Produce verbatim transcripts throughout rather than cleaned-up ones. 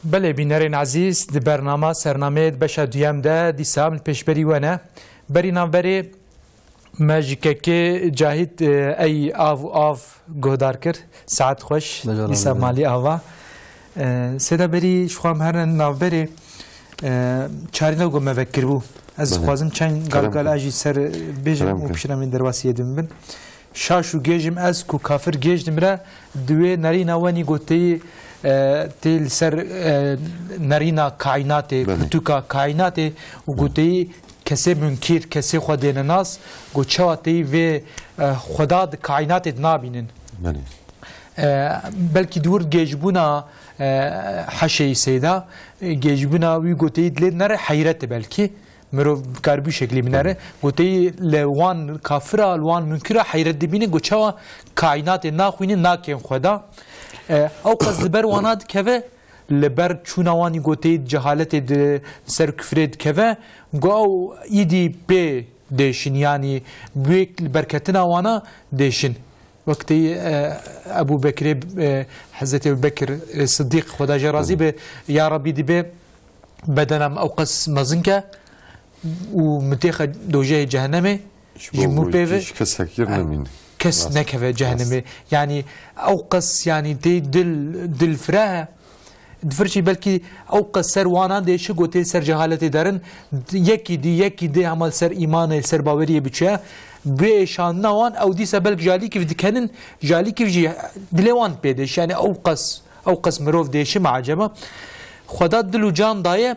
Belê, bînerên ezîz, di bernama Sernameyê di beşa duyem de dîsa min pêşberî we ne. Berî navberê me ji kekê Cahît, e, ey av û av guhdar kir. Saet xweş, Bejar dîsa abi. Malî ava. E, Seyda, berî ji xwe em herin navberê, e, çarîna ku me vekiribû. Ez Belê. Dixwazim çend Kerem gal gal kin. A jî ser, e, bêjim Kerem û kin. Pişiramî derbasî yê din bibin. Şaş û gêjim ez ku kafir gêj dimre, di wê nerîna wenî goteyî, e, tê li ser, e, nerîna kaînatê, Belê. Pirtûka kaînatê û Belê. Goteyî kesê munkîr, kesê xwe dêne nas, got çawa teyî vê, e, xweda di kaînatê dinabînin. Belê. E, belkî di wir gêjbûna, e, heşeyî Seyda, e, gêjbûna wî goteyî dilê nere heyret e belkî. Mirov karibû şeklî binere. Goteyî li wan kafira, li wan munkira heyret dibîne, got çawa kaînatê naxwîne, nakên xweda. E, ew qas li ber wana dikeve, li ber çûna wanî goteyî cehaletê di ser kufrê dikeve, got ew îdî pê dêşin, yanî wê li berketina wana dêşin. Wek teyî, e, Ebû Bekirê, e, Hezretî Ebû Bekir, e, Sidîq, Xweda jê razî be, ya Rabbî dibe, Bedena min ew qas mezin ke û min têxe dojehê cehennemê, ji min pê ve kes hekir nemîne. Kes nekeve cehennemê. Yanî ew qas, yanî tê dil, dil fireh e. Di vir jî belkî ew qas ser wana dêşi ku tê ser cehaletê derin, yekî dî, yekî dê hema li ser îmanê, li ser baweriyê biçe. Bi êşandina wan ew dîsa belk jalîkî dikenin, jalîkî jî dilê wan pê dêşi. Yanî ew qas Ew qas mirov dêşi me eceba. Xweda dil û can daye,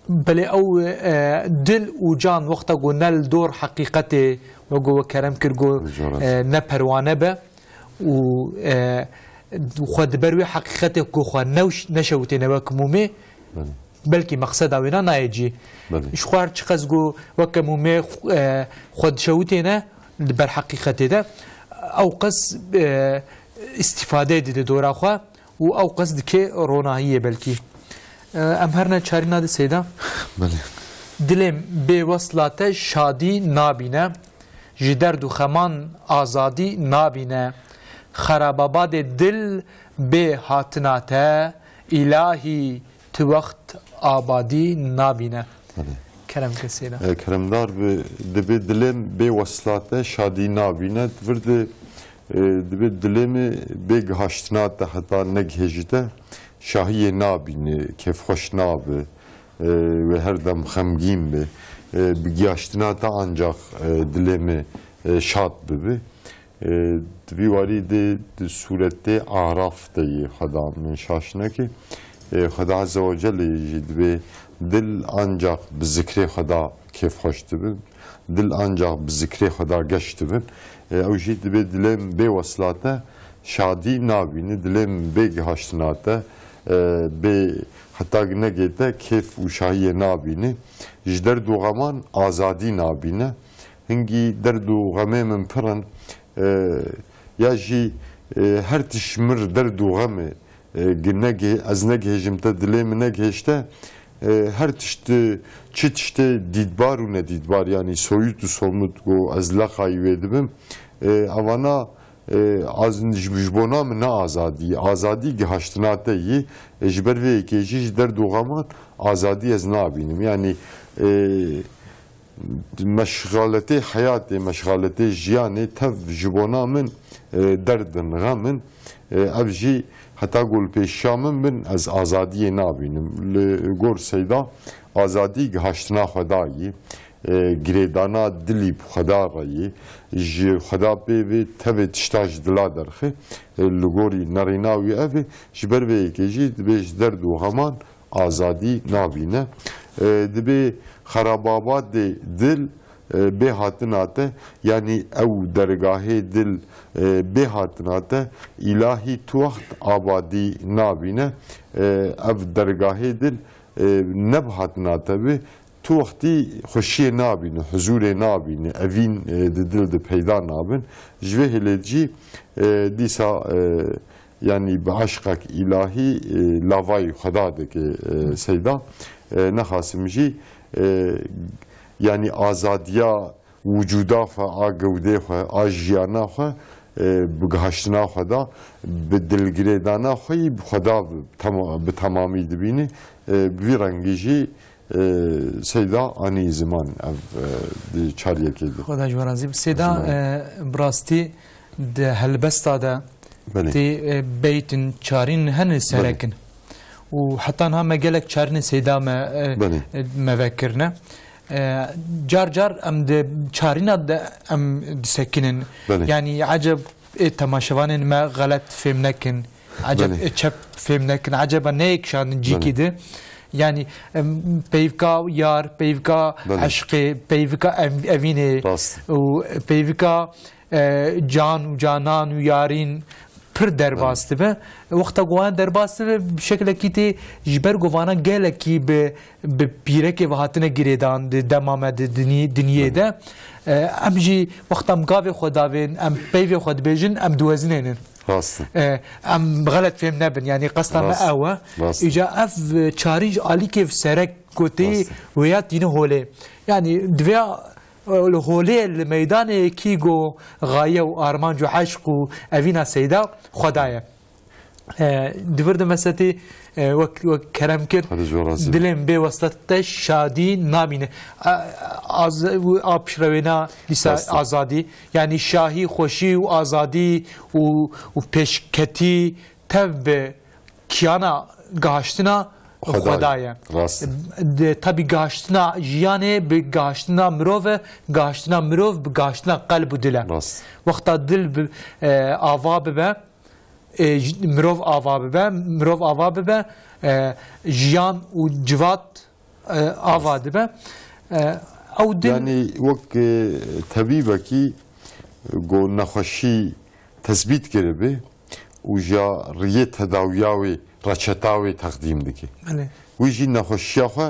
belê ew, e, dil û can wexta ku ne li dor heqîqetê, wek ku we kerem kir ku, e, ne perwane be û, e, xwe di ber wê heqîqetê ku xwe newş-, neşewitêne wek mûmê, Belê. Belkî mexseda wêna nayê cî. Belê. Ji xwe her çiqas ku weke mûmê, e, xwe dişewitêne li ber heqîqetê de, ew qas, e, îstîfade dide dora xwe û ew qas dike ronahiyê belkî. E, em herine çarîna di Seyda. Belê. Dilêm bê wesla te şadî nabîne, ji derd û xeman azadî nabîne. Xerababadê dil bê hatina te, îlahî tu wext abadî nabîne. Belê. Kerem ke Seyda. E, keremdar bi, dibê dilêm bê wesla te şadî nabîne. Di vir de, e, dibê dilê min bê gihaştina te heta negihêjî te şahiyê nabîne, kêfxweş nabe, e, wê her dem xemgîn be. E, bi gihaştina te ancaq, e, dilê min, e, şad bibe. E, di vî warî de di sûretê Araf de yê Xweda min şaş neke. E, Xweda Azze ve Celle jî dibê dil ancaq bi zikrê Xweda kêfxweş dibin. Dil ancaq bi zikrê Xweda geş dibin. E, ew jî dibê dilêm bê wesla te şadî nabîne, dilêm bê gihaştina te, e, bê heta negê te kêf û şahiyê nabîne. Ji derd û xeman azadî nabîne. Hingî derd û xemê min pir in. E, ya jî, e, her tişt mir derd û xem e. E, gi nege-, ez negihêjim te, dilê min negihêşte. E, her tişt, çi tiştê dîtbar û nedîtbar, yanî soyut û somut ku ez leqayî wê dibim. E, evana, e, az-, ji, ji bona min ne azadî. Azadî gihaştina te yî. E, ji ber vê yekê jî ji derd û xeman azadî ez nabînim. Yanî, e, Meşxaletê heyatê, meşxaletê jiyanê tev ji bona min, e, derd in, xem in. E, ev jî heta ku li pêşiya min bin, ez azadiyê nabînim. Li gor Seyda, azadî gihaştina Xwedayê, e, girêdana dilî bi Xweda re yê, ji Xweda pê vê tevê tişta ji dila derxe, e, li gorî nerîna wî ev e, ji ber vê yekê jî dibê ji derd û xeman azadî nabîne. E, dibê xerababadê dil, e, bê hatina te, yanî ew dergahê dil, e, bê hatina te, îlahî tu wext abadî nabîne. E, ev dergahê dil, e, ne bi hatina te bi, tu wextî xweşiyê nabîne, huzûrê nabîne, evîn, e, di dil de peyda nabin. Ji vê hêlê jî, e, dîsa, e, yanî bi eşqek îlahî, e, lavayî Xweda dike, e, Seyda. E, nexasim jî, e, yanî azadiya wicûda xwe, a gewdê xwe, a jiyana xwe, e, bi gihiştina xwe de, bi dilgirêdana xwe yî bi xwe de bi tema-, bi temamî dibînî. E, bi vî rengî jî, e, Seyda anî ziman ev, e, di çar yekê de. Xweda ji we razî be. Seyda, Ziman. e, bi rastî di helbesta de Belê. tê, e, beytin çarîn hene Belê. serekin. Û heta niha me gelek çarînên Seyda me, e, Belê. e, me vekirine. E, car car em di çarîna de em disekinin. Belê. Yanî eceb, e, temaşevanên me xelet fêm nekin. Eceb, Belê. e, çep fêm nekin. Eceba neyek şandin cîkî Belê. di. Yanî, em, peyvka yar, peyvka Belê. eşqê, peyvka ev-, evînê Rast. û peyvka, e, can û canan û yarîn pir derbas Belê. dibe. Wexta ku wan derbas dibe, bi şeklekî tê ji ber ku vana gelekî bi, bi pîrekê ve hatine girêdan di dema me di dinî-, dinyê Belê. de. E, em jî wexta em gavê xwe davên, em peyvê xwe dibêjin, em diwezinênin. Rast e. E, em xelet fêm nebin, yanî qesta me Rast. ew e. Rast. Îca ev, e, çarîn ji alîkê serek ku tê Rast e. wêya tîne holê. Yanî divêya, e, li holê li meydanê yekî ku xaye û armanc û eşq û evîna Seyda Xweda ye. E, di vir de mesetê, e, wek, wek kerem kir, Hadi ji we razî be. dilên bê weslet te şadî namîne. A, az, a pişrewêna dîsa Rast e. azadî, yanî şahî, xweşî û azadî û, û pêşketî tev bi kiyana gahaştina Xwedayê. Xwedayê. Rast. De, tabî gahaştina jiyanê bi gahaştina mirov e, gahaştina mirov bi gahaştina qelb û dil e. Rast. Wexta dil bi, e, ava bibe, e, j-, mirov ava bibe, mirov ava bibe, e, jiyan û civat, e, ava dibe. E, ew din Yanî wek, e, tebîbekî, e, go nexweşî tesbît kiribe û ji ya riyê tedawiya wê, reçeta wê teqdîm dike. Belê. Wî jî nexweşiya xwe,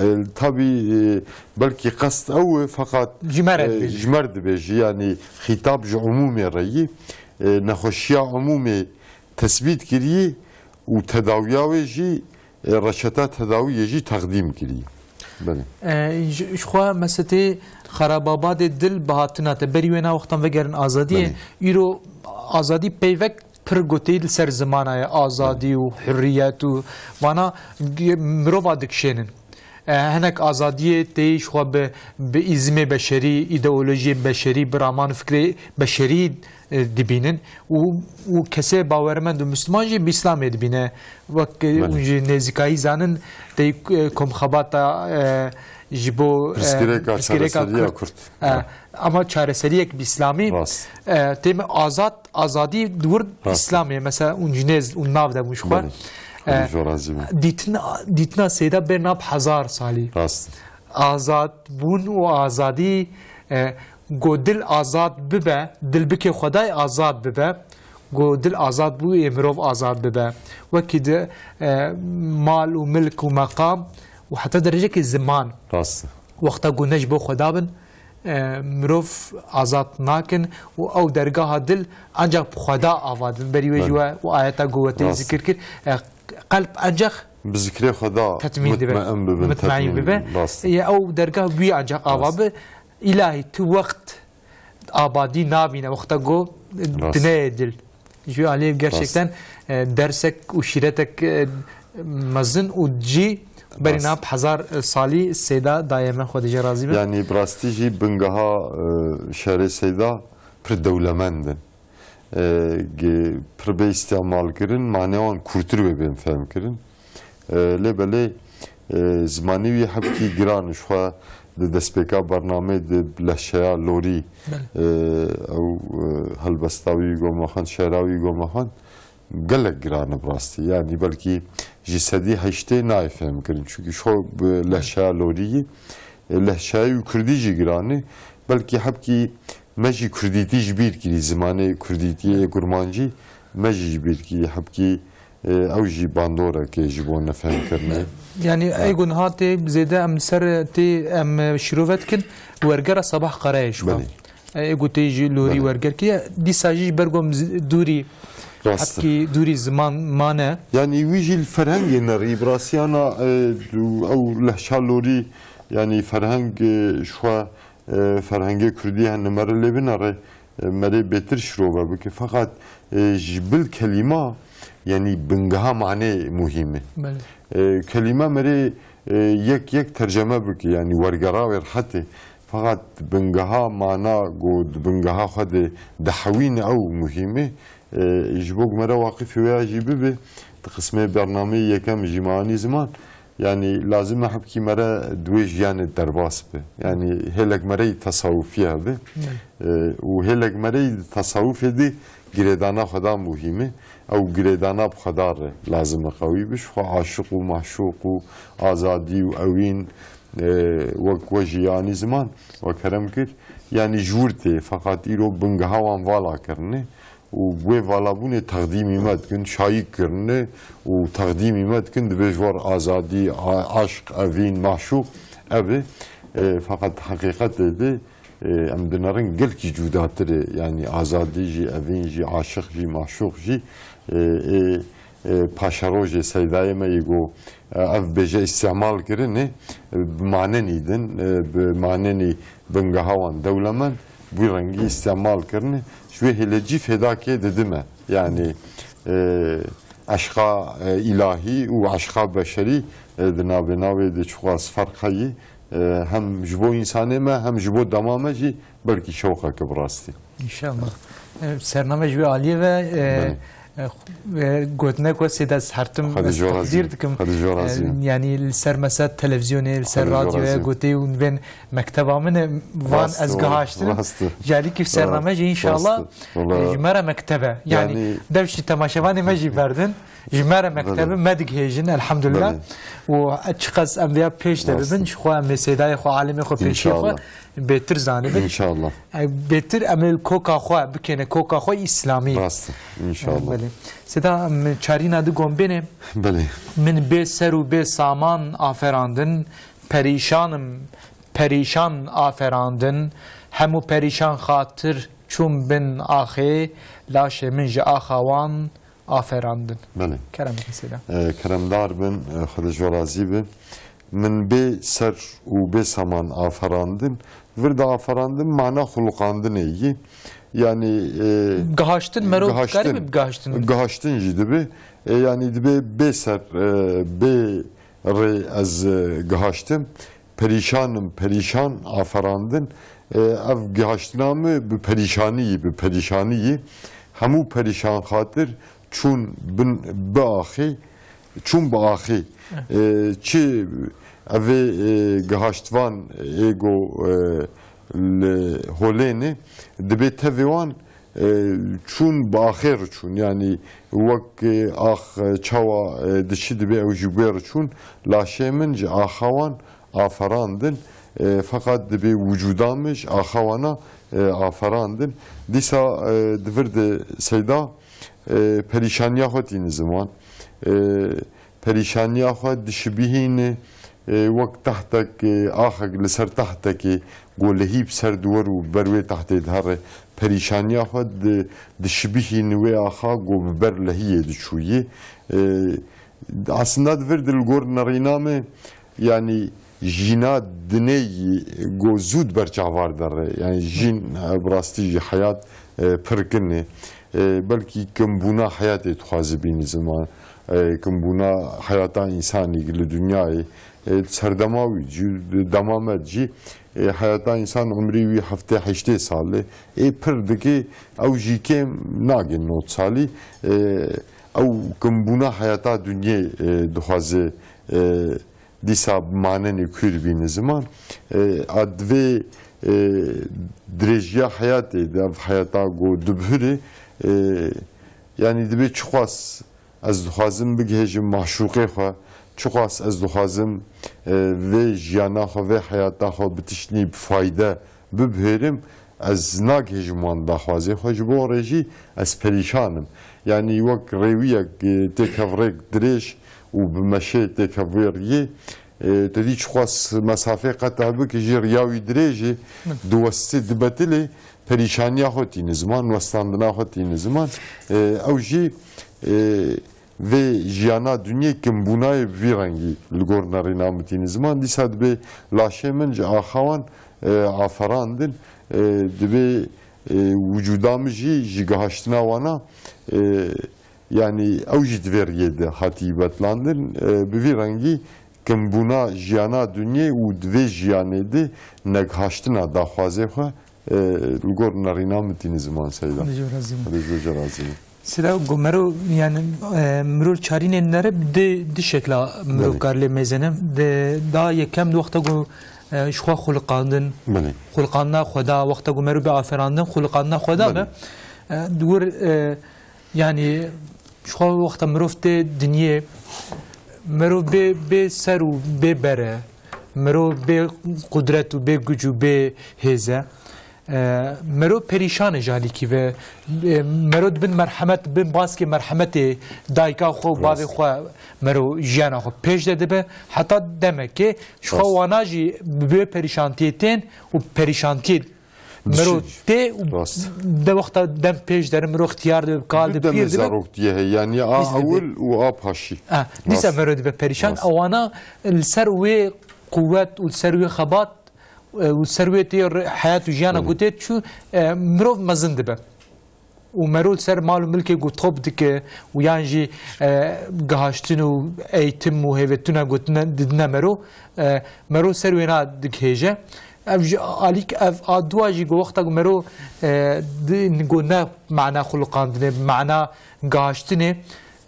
e, tabî, e, belkî qest ew e, feqat, Ji me re e, dibêje. ji me re dibêje, yanî xîtab ji umûmê re yî, e, nexweşiya umûmê tesbît kirî û tedawiya wê jî, e, reçeta tedawiyê jî teqdîm kirî. Belê. E, ji, ji xwe mesetê xerababadê dil bi hatina te. Berî wê na wextan vegerin azadiyê. Belê. Îro azadî peyvek pir goteyî li ser zimana ye. Azadî Belê. û hurriyet û vana g-, mirova dikişênin. E, hinek azadiyê tê ji xwe bi, bi îzmê beşerî, îdeolojiyê beşerî, bi raman fikrê beşerî, e, dibînin û, û kesê bawermend û Misliman jî bi Îslamê dibîne. Wek, e, Belê. hûn jî nêzîkayî zanin, tê, e, komxebata, e, ji bo, e, Pirsgirêka pirsgirêka çareseriya Kurd. Kurd. E, Ha. ama çareseriyek bi Îslamî, Rast. e, tê me azad, azadî di wir Rast. Îslamê. Mesela hûn jî nêz, hûn nav de bûn ji xwe. Belê. E, Hûn jî razî bin. dîtina, dîtina Seyda bê nav hezar salî. Rast. Azad bûn û azadî, e, go dil azad bibe, dil bikê Xwedayê azad bibe, go dil azad bû, ê mirov azad bibe. Wekî di, e, mal û milk û meqam û heta derecekî ziman. Rast. Wexta ku ne ji bo Xweda bin, e, mirov azad nakin û ew dergeha dil ancak bi Xweda ava dibin. Berî wê jî Belê. we û ayeta ku we tê Rast. zikir kir, e, qelb ancak Bi zikrê Xweda Tetmîn dibe. mutmein bibin, Mutmein tetmîn bibe. bibin. Rast. Ye ew dergah wî ancak ava Rast. bi. Îlahî tu wext abadî nabîne, wexta go Rast. dineyê dil. Ji alî gerçekten, Rast. e, dersek û şîretek, e, mezin û cî berî Rast. nav hezar salî Seyda dayê me, Xwedê jê razî be. Yanî bi rastî jî bingeha, e, şerê Seyda pir dewlemend in. E, ge-, pir bê îstîmalkirin, mane wan kûrtir wê bên fehmkirin. E, lê belê, e, zimanî wî hebkî giran ji xwe di destpêka bernameyê di lehçeya lorî, Belê. e, ew, e, helbesta wî goma xwend, şe'ra wî goma xwend, gelek giran e bi rastî. Yanî belkî ji sedî heştê nayê fehmkirin. Çunkî ji xwe bi lehçeya lorî yî, e, lehçeyê wî kurdî jî giran e. Belkî hebkî me jî kurdîtî ji bîr kirî, zimanê kurdîtî yê kurmancî me jî ji bîr kirî. Hebkî, e, ew jî bandorek e ji bo nefehmkirinê. Yanî, Ha. ê ku niha tê zêde em li ser tê, em, e, şîrove dikin, wergera Sebah Qereyê ji xwe. Belê. E, ê ku tê jî lorî Belê. werger kiriye, dîsa jî ji ber ku em zi-, dûrî, Rast e. hebkî dûrî ziman mane. Yanî wî jî li ferhengê nerî, bi rastiyana, e, ew lehça lorî, yanî ferheng, e, ji xwe, e, ferhengê kurdî hene, me re lê binere. e, merê bêtir şirove bike. Feqat, e, ji bil kelîma, yanî bingeha manê muhîm e. Belê. E, kelîme merê, e, yek yek terceme bike, yanî wergera wê rehet e. Feqat bingeha mana ku di bingeha xwe de dihewîne ew muhîm e. E, ji bo ku mere waqifî wê ya jî bibe, di qismê bernameyê yekem jî me anî ziman, yanî lazim e hepkî mere di wê jiyanê derbas be. Yanî hêlek mere yî tesawufî hebe. E, û hêlek mere yî di tesawufê de girêdana xwe da muhîm e. Ew girêdana bi xwe da re lazim e qewî be. Ji xwe aşiq û maşûq û azadî û ewîn, e, wek we jî anî ziman, we kerem kir. Yanî ji wir tê, feqat îro bingeha wan vala kirine. Û wê valabûnê teqdîmî me dikin, şayî kirine û teqdîmî me dikin, dibê ji war azadî, a-, aşq, evîn, maşûq, ev e. E, feqet heqîqetê de, e, em dinerin gelkî cudatir e. Yanî azadî jî, evîn jî, aşiq jî, maşûq jî, e, ê, e, paşerojê seydayê me yê got, e, ev bêje îstîmal kirine, e, bi manenî din, e, bi manenî bingeha wan dewlemend, bi wî rengî îstîmal kirine. Ji wê hêlecî fêdakê didime. Yanî, e, eşqa, e, îlahî û eşqa beşerî, e, di navbêna wê de çiqas ferq heyî, e, hem ji bo însanê me, hem ji bo dema me jî belkî şewqeke bi rastî. Înşallah. E, sername ji wê aliyê ve, e, Belê. e, e, gotinek wesê de ez her tim Xwedê ez ji we razî teqdîr be. dikim. Xwedê ji we razî E, be. yanî li ser mesela televîzyonê, li ser Xwedê ji we radyoyê razî be. gotê û nivên mekteba min e, van Rast ez e, gihaştin. rast e. Ji alîkî sername jî înşallah Rast e. Wala e, ji me re mektebe. Yanî Yanî dev jî temaşevanê me jî berdin. Ji me re mektebe Belê. me digihêjin, elhamdulillah. Belê. Û çiqas em vêya pêş de Rast bibin, e. ji xwe em ê seydayê xwe, alimê xwe, pêşiyê xwe İnşallah. bêtir zanibin. İnşallah. E, bêtir em ê li koka xwe bikêne, koka xwe îslamî. Rast e. İnşallah. Belê. Seyda, em çarîna di gom bêne. Belê. Min bê ser û bê saman aferandin, perîşan im, perîşan aferandin, hemû perîşan xatir çûm bin axê, laşê min ji axa wan aferandin. Belê. Kerem bikin Seyda. E, keremdar bin, e, Xwedê ji we razî be. Min bê ser û bê saman aferandin. Vir de aferandin mana xuluqandinê yî. Yanî, e, Gihaştin mero gihaştin. dikarî bi gihaştin. Gihaştin jî dibe. E, yanî dibe bê ser, e, bê rê ez, e, gihaştim. Perîşan im, perîşan aferandin. E, ev gihaştina min bi perîşanî yî, bi perîşanî yî. Hemû perîşan xatir çûn bin bi axê, çûn bi axê. E, çi evê, e, gihaştvan ê go, e, li holêne, dibê tevê wan, e, çûn bi axê re çûn. Yanî wek, e, ax, e, çawa, e, dişî dibê ew jî bê re çûn. Laşê min ji axa wan aferandin. E, feqat dibê wicûda min ji axa wana, e, aferandin. Dîsa, e, di vir de Seyda, e, perîşaniya xwe tîne ziman. E, perîşaniya xwe dişibihîne, e, wek tehtek, e, axek li ser tehtekê ku lehî bi ser diwer û ber wê tehtê dihere. Perîşaniya xwe di, dişibihîne wê axa ku bi ber lehiyê diçûyî. E, aslında di vir de li gor nerîna me, yanî jîna dinê yî ku zû di ber çavar de re. Yanî jîn, e, bi rastî jî heyat, e, pir kin e. E, belkî kimbûna heyatê dixwaze bîne ziman. E, kimbûna heyata însanî li dinyayê. E, serdema wî jî, dema me jî, e, heyata însan umrî wî heftê heştê sal e. Ê pir dike, ew jî kêm nagên nod salî. E, ew kimbûna heyata dinyê, e, dixwaze, e, dîsa bi manenê kûr bîne ziman. E, a divê, e, dirêjiya heyatê de, ev heyata ku dibihurê, e, yanî dibê çiqas ez dixwazim bigihêjim maşûqê xwe, çiqas ez dixwazim, e, vê jiyana xwe, vê heyata xwe bi tiştnî bi fayde bibihêrim, ez nagihêjim wan daxwazê xwe, ji bo rê jî ez perîşan im. Yanî wek rêwiyek, e, têkevrêk dirêj û bi meşê têkevê riyê, e, te dî çiqas mesafê qet hebike jî riya wî dirêj e, diwestê, dibetilê, perîşaniya xwe tîne ziman, westandina xwe tîne ziman. E, ew jî, e, vê jiyana dinyê kimbûnayê bi vî rengî li gor nerîna min tîne ziman. Dîsa dibê laşê min ji axa wan, e, aferandin, e, dibê, e, wicûda min jî ji gihaştina wana, e, yanî ew jî di vê riyê de hatî betlandin. E, bi vî rengî kimbûna jiyana dinyê û di vê jiyanê de negihaştina daxwazê xwe, e, li gor nerîna min tînî ziman Seyda. Xwedê ji we razî be. Xwedê ji we jî razî be. Sira ku mero, yani, e, mirov çarînên nere di, di şekla mirov Belê. kar lê mêzene. De, da yekem di wexta ku, e, ji xwe xuliqandin, Belê. xuliqandina xwe da, wexta ku mero bê aferandin, xuliqandina xwe da Belê. be. E, di wir, e, yani, ji xwe wexta mirov tê dinyê, mero bê, bê ser û bê bere, mero bê qudret û bê guc û bê hêze. E, mero perîşan e ji alîkî ve. E, mero dibin merhemet, bin baskê merhemetê dayika xwe û bavê Rast. xwe mero jiyana xwe pêş de dibe. Heta demekê ji xwe Rast. wana jî bi vê perîşantiyê tên û perîşantiyê mero Dişin. tê û Rast. de wexta dem pêş derin mero ixtiyar dibe, kal dibe, pîr dibe. Zaroktiye heye. Yani a Dîsa ewil û a paşî. Ha, dîsa Rast. mero dibe perîşan. Rast. Ewana li ser wê quwet û li ser wê xebat e, û ser wê tê re-, heyat û jiyana Belê. ku tê çû, e, mirov mezin dibe. Û mero li ser mal û milkê ku top dike û yan jî, e, gihaştin û eğitim û hêvetûna gotine didine mero, e, mero ser wêna digihêje. Ev ji alîk, ev a dua jî ku wexta ku mero, e, di, ku ne mana xuluqandinê, mana gihaştinê,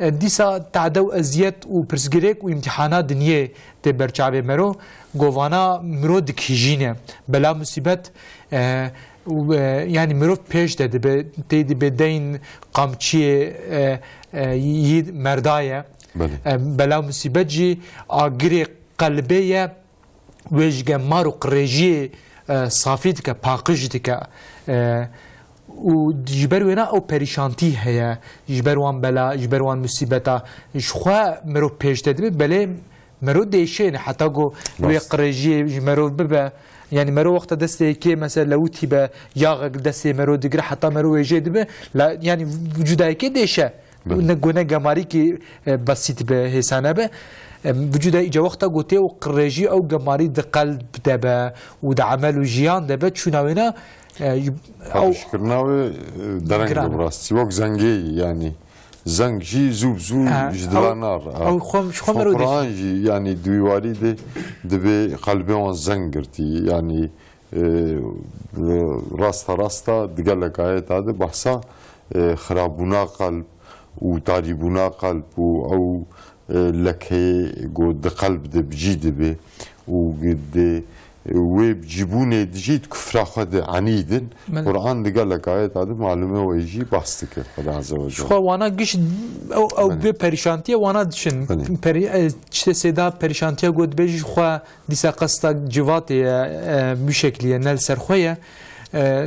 E, dîsa tade û eziyet û pirsgirêk û îmtîhana dinyê tê ber çavê mero, govana miro dikijîne. Bela musîbet, e, û, e, yanî mirov pêş de dibe, tê dibe deyn qamçiyê, e, e, yî merda ye. Belê. E, bela musîbet jî agirê qelbê ye. Wê ji gemar û qirêjiyê, e, safî dike, paqij dike. E, û ji ber wêna ew perîşantî heye, ji ber wan bela, ji ber wan musîbeta, ji xwe mirov pêş de dibe, belê mero dêşêne, heta ku wê Rast. qirêjiyê ji mero bibe. Yanî mero wexta destê yekê mesela lewitî be, yaxek destê mero digire, heta mero wê jê dibe, la, yanî vücuda yekê dêşe. Belê. Ne gune gemarîkî, e, besît be, hêsane be. E, vücuda îca wexta gotê û qirêjî ew gemarî di qelb de be û di emel û jiyan de be, çûna wêna, e, ew Paqijkirina wê, e, dereng Giran. e bi rastî. Wek zengê yî, yanî zeng jî zû bi zû Ha, ji dila ew, nar. ew xwe, ji xwe mero Soqran dî. jî, yanî di wî warî de dibê qelbê wan zeng girtî. Yanî e, rasta rasta di gelek ayeta de behsa, e, xirabûna qelb û tarîbûna qelb û ew, e, lekeyê ku di qelb de bi cî dibe û di, e, wê bi cîbûnê di jî di kufra xwe de enî din. Belê. Quran di gelek ayeta de malûmê wê jî behs dike. Xweda Azze ve Ji Celle. xwe wana giş ew, ew Belê. bê perîşantiye wana diçin. Belê. Perî-, e, çi sêda perîşantiye ku dibêjî ji xwe Dîsa qesta civatê ye, e, bî şeklî ye, ne li ser xwe ye. E,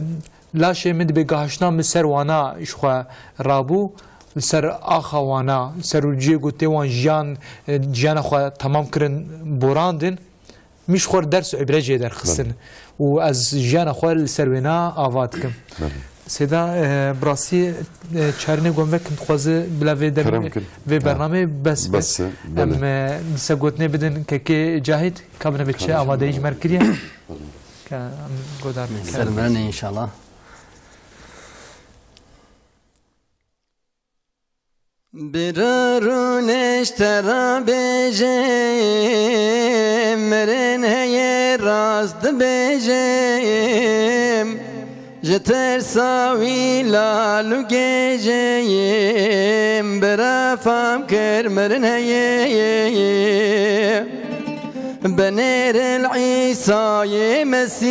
laşê min dibê gahiştina min ser wana ji xwe rabû, li ser axa wana, li ser cihê ku tê wan jiyan, e, jiyana xwe temam kirin, borandin. Min ji xwe re ders û îbre jê derxistin. Belê. Û ez jiyana xwe li ser wêna ava dikim. Belê. Sêda, e, bi rastî, e, çarînê ku em vekin dixwaze bila vê demê, Kerem kin. vê Ha. bernameyê bes be. Bes e, Em, belê. e, dîsa gotinê bidin kekê Cahît, ka bine be çi Kardeşim, amadeyî ji me re kiriye. Belê. Ka em godar bikin. Ser mirinê înşallah. Bira rûnê ji te re bêjim, mirin heye rast dibêjim. Ji tersa wî lal û gêjim, bira fam kir mirin heye. Binêr il Îsayê Mesîh,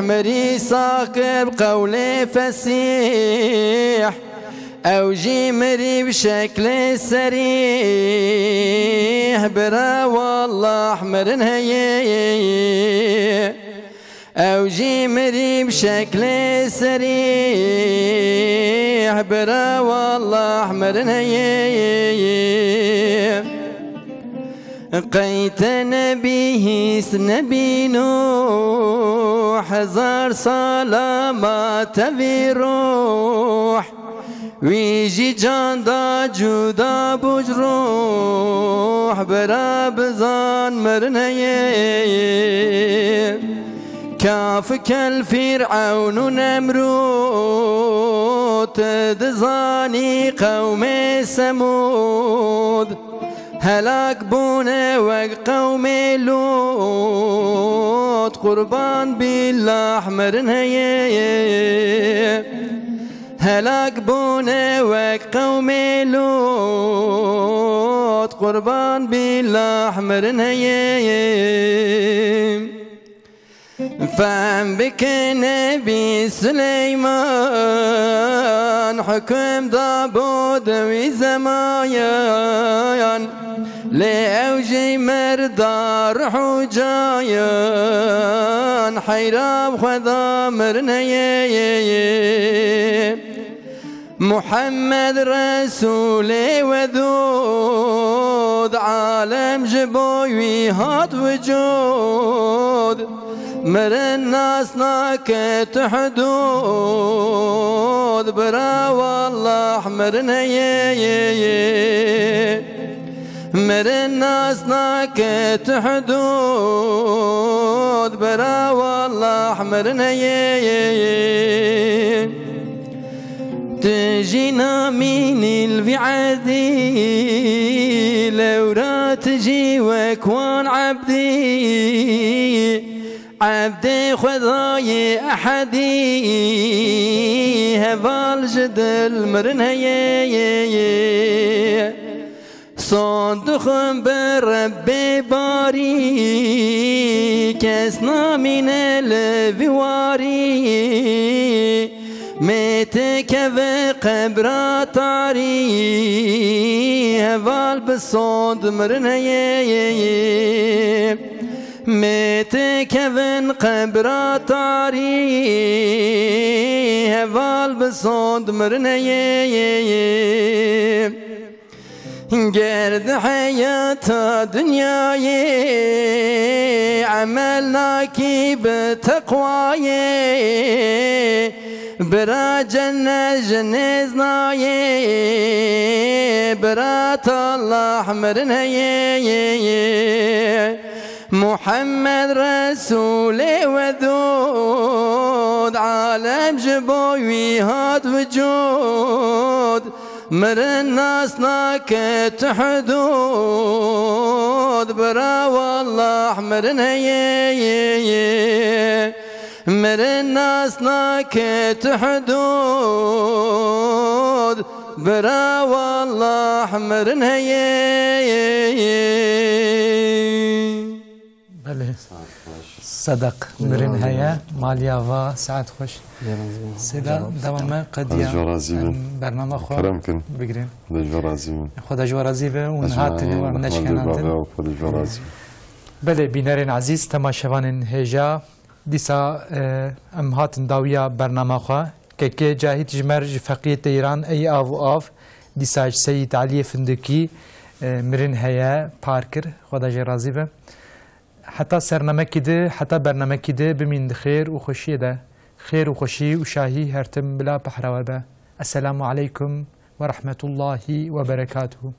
mirî sax kir bi qewlê fesîh. Ew jî mirî bi şeklê serîh, bira wallah mirin heye. Ew jî mirî bi şeklê serîh, bira wallah mirin heye. Qey te nebî hîs nebî nû, hezar sala ma tevî rûh. Wî jî can da cuda bû ji rûh, bira bizan mirin heye. Kaf kel Fîr'ewn û Nemrûd, dizanî qewmê Semûd. Helak bûne wek qewmê Lût, qurban bî lah mirin heye. Helak bûne wek qewmê Lût, qurban bî lah mirin heye. Fem bike Nebî Sileyman, hukm da bo di wî zemayan. Lê ew jî merda ruh û cayan, heyra bi Xweda mirin heye. Muhammed Resûlê wedûd, alem ji bo wî hat wicûd. Mirin nas nake tu hudûd, bira wallah mirin heye. Mirin nas nake tu hudûd, bira wallah mirin heye. Tu jî namînî li vî erdî, lewra tu jî wek wan ebdî. Ebdê Xwedayê Ehedî, heval ji dil mirin heye. Son dixwim bi Rebbê barî, kes namîne li vî warî. Mêtê keve qebra tarî, heval bi sond mirin heye. Mêtê kevin qebra tarî, heval bi sond mirin heye. Ger di heyata dinyayê emel nakî bi teqwayê, bira cennet ji nêz nayê, birat Allah mirin heye. Muhammed Resûlê wedûd, alem ji bo wî hat wicûd. Mirin nas nake tu hudûd, bira wallah mirin heye. Mirin nas nake tu hudûd, bira wallah mirin heye. Belê. Sedeq mirin heye, maliya va, saet xweş. Sêda, dema me qediya, em bernama xwe bigrin. Xweda ji we razî be û nihatin û em neşkenandin. Belê, bînerên ezîz, temaşevanên hêja, dîsa, e, em hatin dawiya bernama xwe. Kekê Cahît ji me re ji Feqiyê Teyran ey av û av, dîsa ji Seyîd Eliyê Findikî, e, mirin heye, par kir. Xweda jê razî be. Heta sernamekî di, heta bernamekî di bimîn di xêr û xweşiyê de. Xêr û xweşî û şahî her tim bila pehra we be. Esselamu aleykum ve rahmetullahi ve berekatuhu.